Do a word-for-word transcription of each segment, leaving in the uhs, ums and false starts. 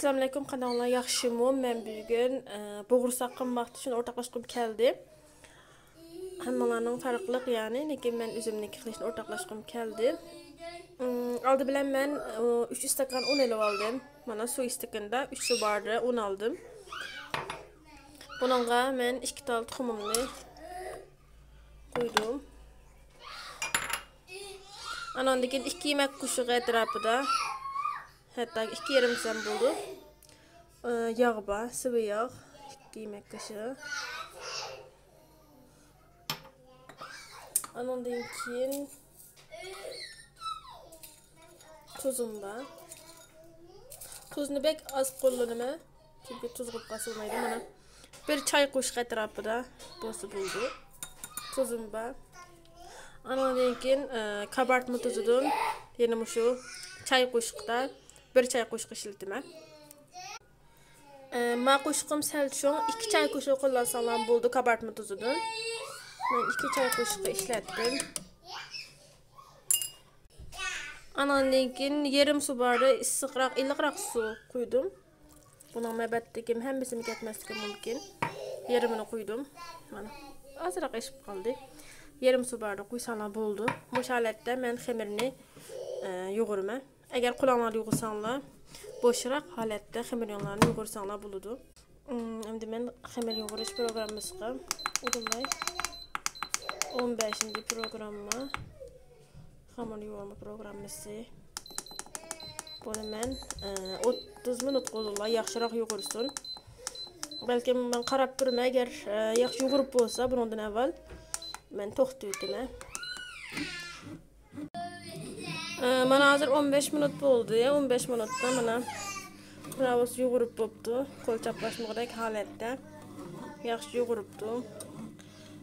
ئەسسالامۇئەلەيكۇم، قانداقلار، ياخشىمۇ؟ مەن بۈگۈن، ئە، بوغۇرساق قىلماقچى، شۇنى ئورتاقلاشقۇم كەلدى. ھەممىڭلارنىڭ پەرقلىق، يەنى، لېكىن مەن ئۆزۈمنىڭكى قىلىشنى ئورتاقلاشقۇم كەلدى. ئىم، ئالدى بىلەن مەن، ئۇ، ئۈچ ئىستاكان ئۇن ئېلىۋالدىم. مانا، سۇ ئىستاكىنىدا ئۈچ سۇ باردا ئۇن ئالدىم. بۇنىڭغا مەن ئىككى تال تۇخۇمۇمنى قويدۇم. ئاناندىن كېيىن ئىككى يېمەك قوشۇقى ئەتراپىدا، ھەتتا ئىككى يېرىم دېسەم بولىدۇ. ئى، ياغ بار، سىۋا ياغ، ئىككى يېمەك قوشۇق. ئانىڭدىن كېيىن تۇزۇم بار. تۇزنى بەك ئاز قوللىنىمەن، چۈنكى تۇز قوپقان بولمايدۇ. مانا، بىر چاي قوشۇق ئەتراپىدا بولسا بولىدۇ. تۇزۇم بار. ئانىڭدىن كېيىن، ئە، كابارتما تۇزىدىن يەنە مۇشۇ چاي قوشۇقتا بىر چاي قوشۇق ئىشلىتىمەن. ئە، ما قوشۇقۇم سەل چوڭ، ئىككى چاي قوشۇق قوللانساڭلار بولىدۇ كابارتما تۇزىدىن. مەن ئىككى چاي قوشۇقى ئىشلەتتىم. ئاناندىن كېيىن يېرىم سۇ باردا ئىسسىقراق، ئىللىقراق سۇ قۇيدۇم. بۇنىڭ مەبەتتىكى ھەممىسىمۇ كەتمەسلىكى مۇمكىن. يېرىمىنى قۇيدۇم. مانا، ئازراق ئېشىپ قالدى. يېرىم سۇ باردا قۇيساڭلار بولىدۇ. مۇشۇ ھالەتتە مەن خېمىرنى، ئە، يۇغۇرىمەن. ئەگەر قولۇڭلاردا يۇغۇرساڭلار، بوشراق ھالەتتە خېمىرىڭلارنى يۇغۇرساڭلار بولىدۇ. ئىم، ئەمدى مەن خېمىر يۇغۇرۇش پروگراممىسىغا ئۇدۇلماي، ئون بەشىنچى پروگرامما، خېمىر يۇغۇرما پروگراممىسى. بۇنى مەن، ئە، ئوتتۇز مىنۇتقا ئۇدۇللاي ياخشىراق يۇغۇرسۇن. بەلكىم مەن قاراپ تۇرىمەن، ئەگەر، ئە، ياخشى يۇغۇرۇپ بولسا، بۇنىڭدىن ئاۋۋال مەن توختىتىۋېتىمەن. ئە، مانا ھازىر ئون بەش مىنۇت بولدى. ئون بەش مىنۇتتا مانا بىراۋۇز يۇغۇرۇپ بوپتۇ. قول چاپلاشمىغۇدەك ھالەتتە. ياخشى يۇغۇرۇپتۇ.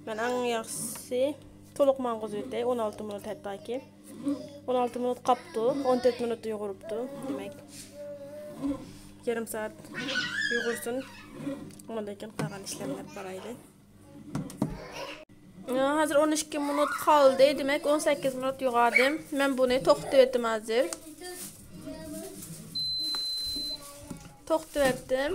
مەن ئەڭ ياخشىسى تولۇق ماڭغۇزۇۋېتەي. ئون ئالتە مىنۇت ھەتتاكى. ئون ئالتە مىنۇت قاپتۇ. ئون تۆت مىنۇتتا يۇغۇرۇپتۇ. دېمەك، يېرىم سائەت يۇغۇرسۇن. ئۇنىڭدىن كېيىن قالغان ئىشلارنى ئېلىپ بارايلى. ھازىر ئون ئىككى مىنۇت قالدى. دېمەك، ئون سەككىز مىنۇت يۇغاردىم. مەن بۇنى توختىتىۋېتىمەن ھازىر. توختىتىۋەتتىم.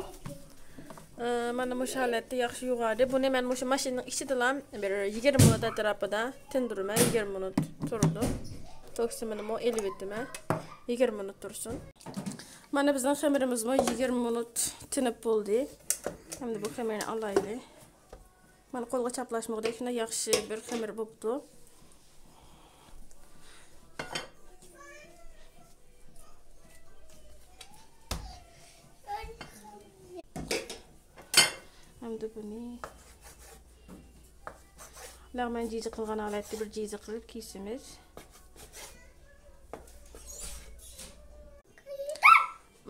ئە، مانا مۇشۇ ھالەتتە ياخشى يۇغاردى. بۇنى مەن مۇشۇ ماشىنىنىڭ ئىچىدىلا بىر يىگىرمە مىنۇت ئەتراپىدا تىندۇرىمەن. يىگىرمە مىنۇت تۇرىدۇ. توكسىمىنىمۇ ئېلىۋېتىمەن. يىگىرمە مىنۇت تۇرسۇن. مانا بىزنىڭ خېمىرىمىزمۇ يىگىرمە مىنۇت تىنىپ بولدى. ئەمدى بۇ خېمىرنى ئالايلى. مانا قولغا چاپلاشمىغۇدەك شۇنداق ياخشى بىر خېمىر بوپتۇ. ئەمدى بۇنى لەغمەن جىجە قىلغان ھالەتتە بىر جىجە قىلىپ كېسىمىز.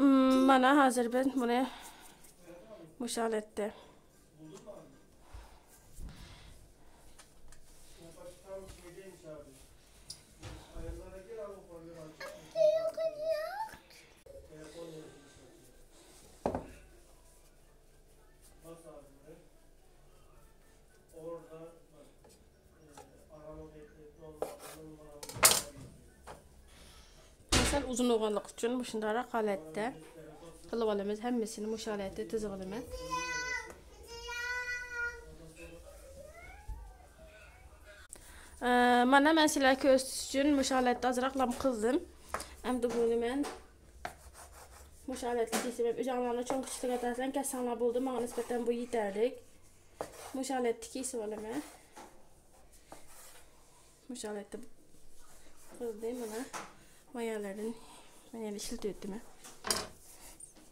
مم، مانا ھازىر بىز بۇنى مۇشۇ ھالەتتە. سەل ئۇزۇن بولغانلىقى ئۈچۈن مۇشۇنداقراق ھالەتتە قىلىۋالىمىز. ھەممىسىنى مۇشۇ ھالەتتە تىزىۋالىمەن. ئە، مانا مەن سىلەرگە كۆرسىتىش ئۈچۈن مۇشۇ ھالەتتە ئازراقلا قىلدىم. ئەمدى بۇنى مەن مۇشۇ ھالەتتە كېسىمەن. ئۆزۈڭلارنىڭ چوڭ كىچىكلىكىگە تەڭ كەتسەڭلار بولىدۇ. ماڭا نىسبەتەن بۇ يېتەرلىك. مۇشۇ ھالەتتە كېسىۋالىمەن. مۇشۇ ھالەتتە قىلدى، مانا. مايالىرىنى مەن يەنە ئىشلىتىۋەتتىم.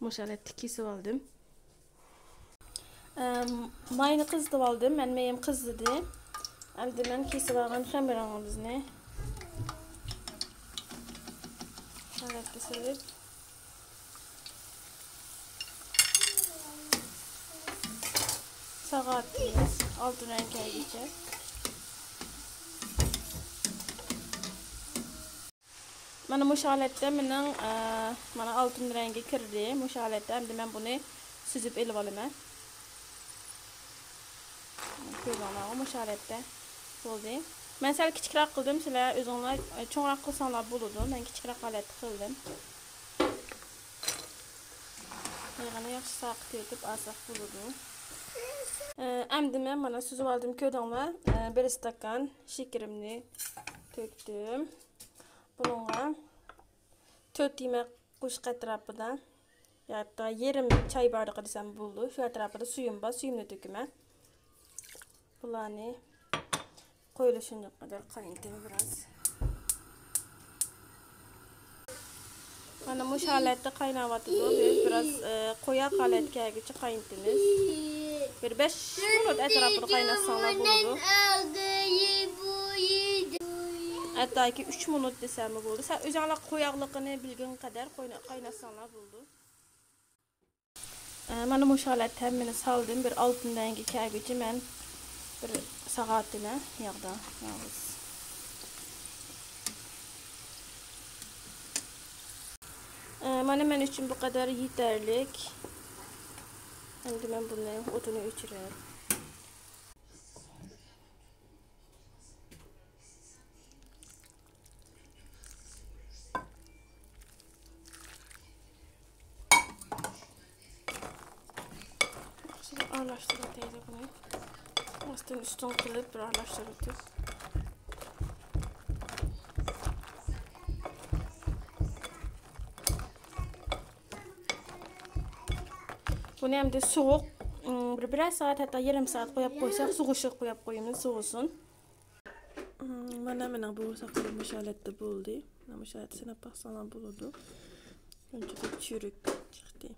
مۇشۇ ھالەتتە كېسىۋالدىم. ئەم، ماينى قىزىتىۋالدىم. مەن مېيىم قىزىدى. ئەمدى مەن كېسىۋالغان خېمىرىڭىزنى ھالەتكە سېلىپ، ساغاۋەتلەيمىز ئالتۇن رەڭگە كەلگۈچە. مانا مۇشۇ ھالەتتە مېنىڭ، ئە، مانا ئالتۇن رەڭگى كىردى. مۇشۇ ھالەتتە ئەمدى مەن بۇنى سۈزۈپ ئېلىۋالىمەن. كۆرۈۋالماڭلار، مۇشۇ ھالەتتە بولدى. مەن سەل كىچىكرەك قىلدىم، سىلەر ئۆزۈڭلار، ئە، چوڭراق قىلساڭلار بولىدۇ. مەن كىچىكرەك ھالەتتە قىلدىم. ياغنى ياخشى ساقىتىۋېتىپ ئالساق بولىدۇ. ئە، ئەمدى مەن مانا سۈزۈۋالدىم، كۆردۈڭلار. ئە، بىر ئىستاكان شېكىرىمنى تۆكتۈم. بۇنىڭغا تۆت يېمەك قوشۇق ئەتراپىدا، ياكى يېرىم چاي بارلىقى دېسەم بولىدۇ. شۇ ئەتراپىدا سۈيۈم بار، سۈيۈمنى تۆكىمەن. بۇلارنى قويۇلۇشۇنچە قەدەر قاينىتىمەن بىراز. مانا مۇشۇ ھالەتتە قايناۋاتىدۇ. بىز بىراز، ئە، قويۇق ھالەتكە كەلگۈچە قاينىتىمىز. بىر بەش مىنۇت ئەتراپىدا قايناتساڭلار بولىدۇ. ھەتتاكى ئۈچ مىنۇت دېسەممۇ بولىدۇ. سەن ئۆزۈڭلار قويۇقلۇقىنى بىلگىنىڭ قەدەر قوينا-، قايناتساڭلار بولىدۇ. ئە، مانا مۇشۇ ھالەتتە ھەممىنى سالدىم. بىر ئالتۇن رەڭگە كەلگۈچە مەن بىر ساغاتىنى ياغدا يالغۇز. ئە، مانا مەن ئۈچۈن بۇ قەدەر يېتەرلىك. ئەمدى مەن بۇنى ئوتىنى ئۆچۈرەي. شۇنى ئارىلاشتۇرۇۋېتەيلى بۇنى. ئاستىن ئۈستۈن قىلىپ بىر ئارىلاشتۇرۇۋېتىپ. بۇنى ئەمدى سوغۇق، بىر، بىرەر سائەت، ھەتتا يېرىم سائەت قويۇپ قويساق، سوغۇشىغا قويۇپ قويىمىز، سوغۇسۇن. مانا مېنىڭ بۇ ساقلىرىم مۇشۇ ھالەتتە بولدى. مانا مۇشۇ ھالەتتە سىناپ باقساڭلار بولىدۇ. شۇنچىلىك چۈرۈك چىقتى.